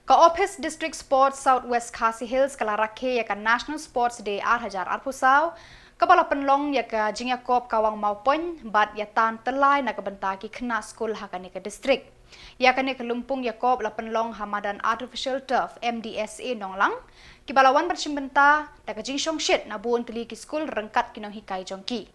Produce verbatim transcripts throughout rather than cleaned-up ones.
Ka Office District Sports South West Khasi Hills ka la rakhe ïa ka National Sports Day ar hajar arphew saw, kaba la pynlong ïa ka jingïakob kawang mawpoiñ bad ïa tan tyllai na ka bynta ki khynnah skul ha kane ka district. Ïa kane ka lympung ïakob la pynlong ha madan Artificial Turf M D S A Nonglang, kiba la wan ban shim bynta da ka jingshongshit na bun tylli ki skul ryngkat ki nonghikai jong ki.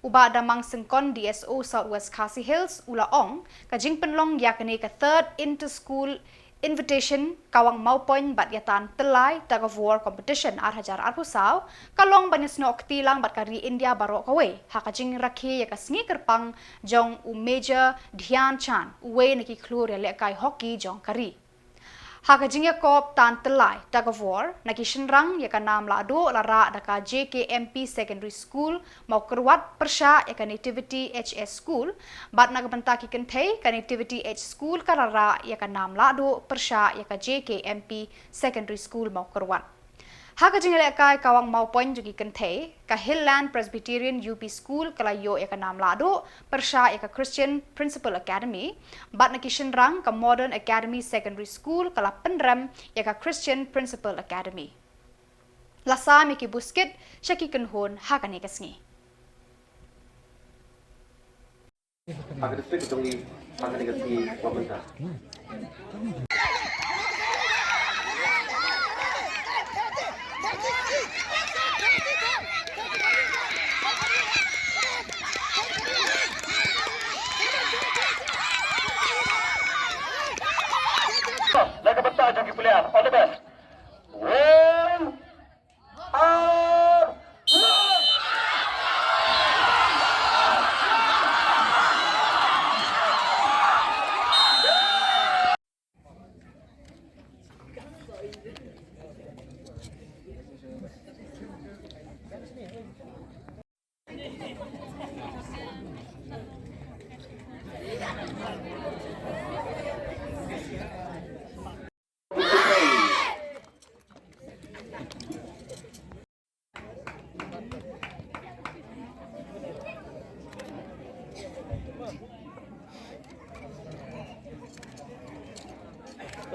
U Bah Damang Syngkon, D S O South West Khasi Hills, u la ong, ka jingpynlong ïa kane ka Third Inter-School Invitation kawang mawpoiñ bad ïa tan tyllai Tug of War Competition ar hajar arphew saw, ka long ban ïasnoh kti lang bad ka ri India baroh kawei ha ka jingrakhe ïa ka sngi kyrpang jong u Major Dhyan Chand, uwei na ki khlur ïalehkai hockey jong ka ri. Ha ka jingïakob tan tyllai Tug of War na ki shynrang, ïa ka nam lahduh la rah da ka J K M P Secondary School Mawkyrwat pyrshah ïa ka Nativity H S School, bad na ka bynta ki kynthei ka Nativity H School ka la rah ïa ka nam lahduh pyrshah ïa ka J K M P Secondary School Mawkyrwat. Ha ka jingïalehkai kawang mawpoiñ jong ki kynthei, ka Hillland Presbyterian U P School ka la ïoh ïa ka nam lahduh pyrshah ïa ka Christian Principal Academy, bad na ki shynrang ka Modern Academy Secondary School ka la pynrem ïa ka Christian Principal Academy. La sam ïa ki buskit sha ki kynhun ha kane ka sngi. Ha ka district jong ngi ha kane ka sngi kaba mynta. Na ka bynta jong ki player, all the best. One,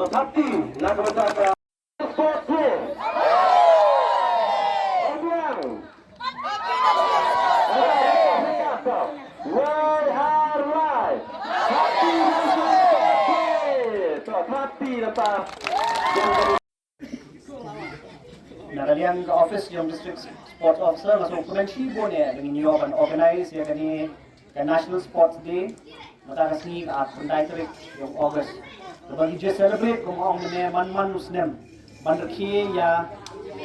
Tetapi, na ka bynta ka sports ni. Obiang. Wai har wai. Tetapi, tetapi, tetapi. Na ka liang ka office jong District Sports Officer nga sngewkmen shibun ïa ka, ngin ïoh ban organize ïa kane ka National Sports Day mynta ka sngi ka arphew khyndai tarik jong August. Kaba ngi ju celebrate kum ong mynne man man u snem ban rakhe ïa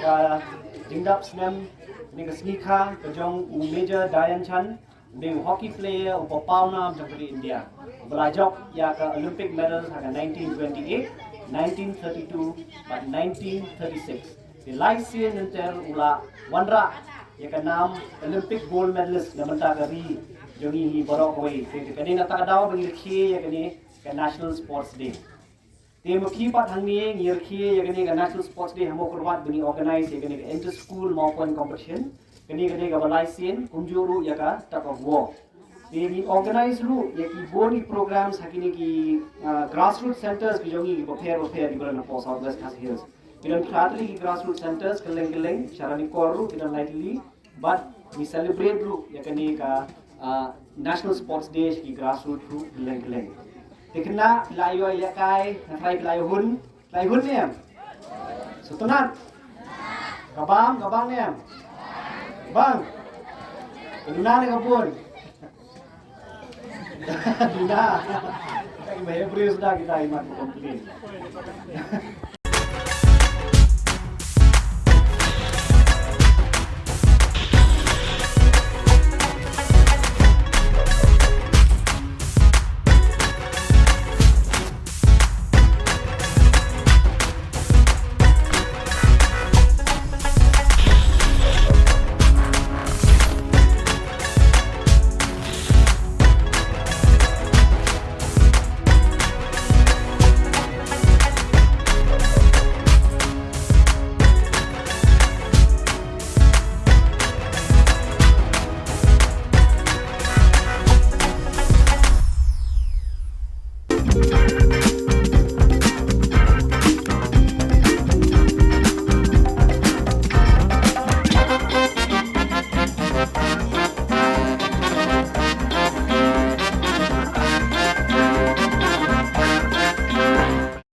ka jingdap snem ne ka sngi kha ka jong u Major Dhyan Chand, u dei u hockey player uba paw nam jong ka ri India, uba la jop ïa ka Olympic medal ha ka nineteen twenty-eight, nineteen thirty-two bad nineteen thirty-six. Te lai sien lynter u la wanrah ïa ka nam Olympic gold medalist na bynta ka ri jong ngi hi baroh kawei. Te kane na kata ka daw ba ngi rakhe ïa kane ka National Sports Day. Te ma ki pat hangne ngi rakhe ïa kane ka National Sports Day ha Mawkyrwat ba ngi organize ïa kane ka inter school mawpoiñ competition. Kane ka dei kaba lai sien kumjuh ruh ïa ka tug of war. Te ngi organize ruh ïa ki bun ki programs ha kine ki, ah, grassroots centers ki jong ngi kiba pher ba pher kiba don hapoh South West Khasi Hills. Ki don khatri ki grassroots centers kylleng kylleng, sha Ranikor ruh ki don lai tylli. Bad ngi celebrate ruh ïa kane ka, ah, National Sports Day sha ki grassroots ruh kylleng kylleng. Te khynnah phi la ïoh ïalehkai, nga trai phi la ïoh hun, phi la ïoh hun ne em? Sngewtynnat. Ka bam, ka bam ne em? Bam. Ka duna ne ka bun? Duna. Kita ki ba heh briew suda kita, imat ba complain.